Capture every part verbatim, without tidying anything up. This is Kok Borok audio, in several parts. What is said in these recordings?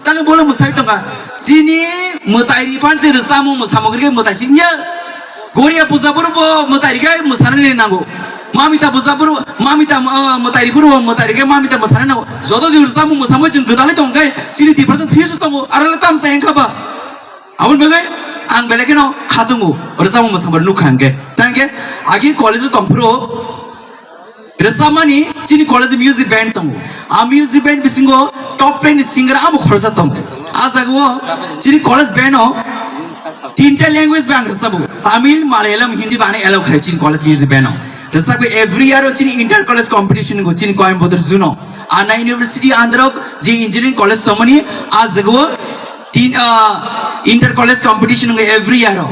Tang bole mwsai tongkha. Chini mwtai ri phan se rwchapmung mwsamung rwgwi mwtai singya. Goria puja phuru bo mwtai rwgwi mwsanani nango. Mamita puja phuru, mamita, ah, mwtai ri phuru bo mwtai rwgwi mamita mwsanani nango. Joto jil rwchapmung mwsamung chwng gwdalwi tongkhe chini Tiprasa thwisu tongo. Aro le tamsa wngkha ba. Aboni bagwi ang belai kheno khatungo. Rwchapmung mwsamung nukha hwnkhe. Tang khe agi college o tongphuru Rwchapmani chini college music band tongo. A music band bisingo top ten ni singer amo khoroksa tongo. A jagao chini college band o tinta language bai ang rwchapo. Tamil, Malayalam, Hindi bai ano allow khai chini college music band o. Rwchapwi every year o chini inter college competition go chini Coimbatore June o. Anna University under of je engineering college tongmani a jagao tin, ah, inter college competition go every year o.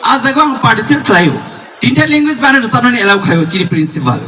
A jagao ang participate khlaio. Tinta language bai ano rwchapnani allow khaio chini principal.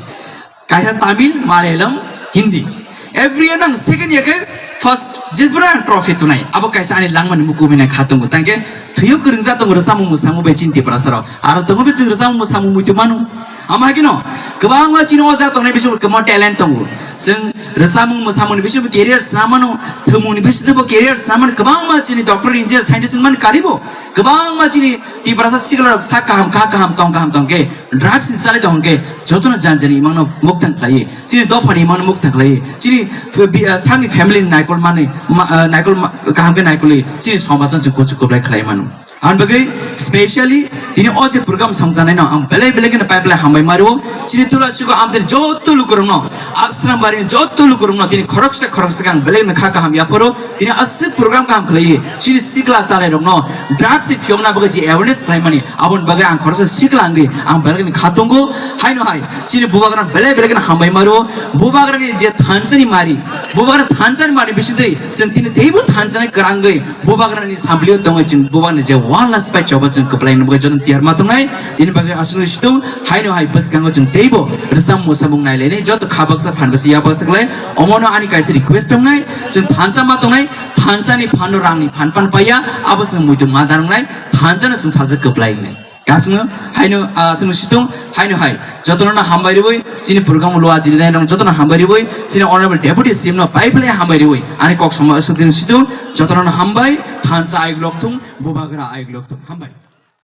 Kaisa Tamil, Malayalam, Hindi. Every year nang second year khe first jephuru ang trophy tunai. Abo kaisa ani langmani mukubi nai kha tongo. Tangkhe thwiyo kwrwngsa tongo rwchapmung mwsamung bai chini Tiprasa rok. Aro tongo be chwng rwchapmung mwsamung muitu manu. Ama hai kheno kwbangma chini o jaga tongnai bisingo kwbangma talent tongo. Chwng rwchapmung mwsamungni bisingo career swnam mano, thwngmungni bisingo career swnam mano, kwbangma chini doctor, engineer, scientist wngmani karibo. Kwbangma chini Tiprasa sikla rok sak kaham, kha kaham, tong kaham tongkhe drugs ni chalai tongkhe jotono jan jani imangno mukthang khlaiwi, chini dophani imangno mukthang khlaiwi, chini f-, bi-, ah, sakni family ni naikol mani, ma-, ah, naikol ma-, kaham khe naikolwi chini somajno se kuchuk kwplai khlai mano. Ang bagwi specially tini o je program songjanai no ang belai belai kheno pai belai hambai mario. Chini Tulasi ko amsani joto lukurokno, Ashram bari joto lukurokno tini khoroksa khoroksa ang belai no kha kaham yapharo. Tini aswk program kaham khlaiwi chini sikla chalairokno drugs ni phiyokna bagwi je awareness khlaimani, aboni bagwi ang khoroksa sikla wngwi ang belai kheno kha tongo. Haino hai chini bubagrano belai belai kheno hambai mario. Bubagrani je thansani mari, bubagrani thansani mari bisingtwi chwng tini teibo thansani kwrangwi bubagrani samplio tongwi chwng bubagrani je one last fight choba chwng kwplai nukgwi joto tiyar ma tongnai. Tini bagwi aswk situng haino hai bwskango chwng teibo rwchapmung mwsamung nailainai joto kha baksa phan baksa ya baksa khlai. Omono ani kaisa request tongnai, chwng thansa ma tongnai, thansa ni phan no rang ni phan pan paiya, abo chwng muitu ma dangnai, thansa no chwng salsa kwplai wngnai. Aswkno haino, ah, aswkno situng haino hai jotono no hambai riwi chini program lo ajinai nang jotono hambai riwi chini honorable deputy C M no pai phlai hambai riwi ani kok sama aswk din situng jotono no hambai, thansa ai glok thung, bubagra ai glok thung, hambai.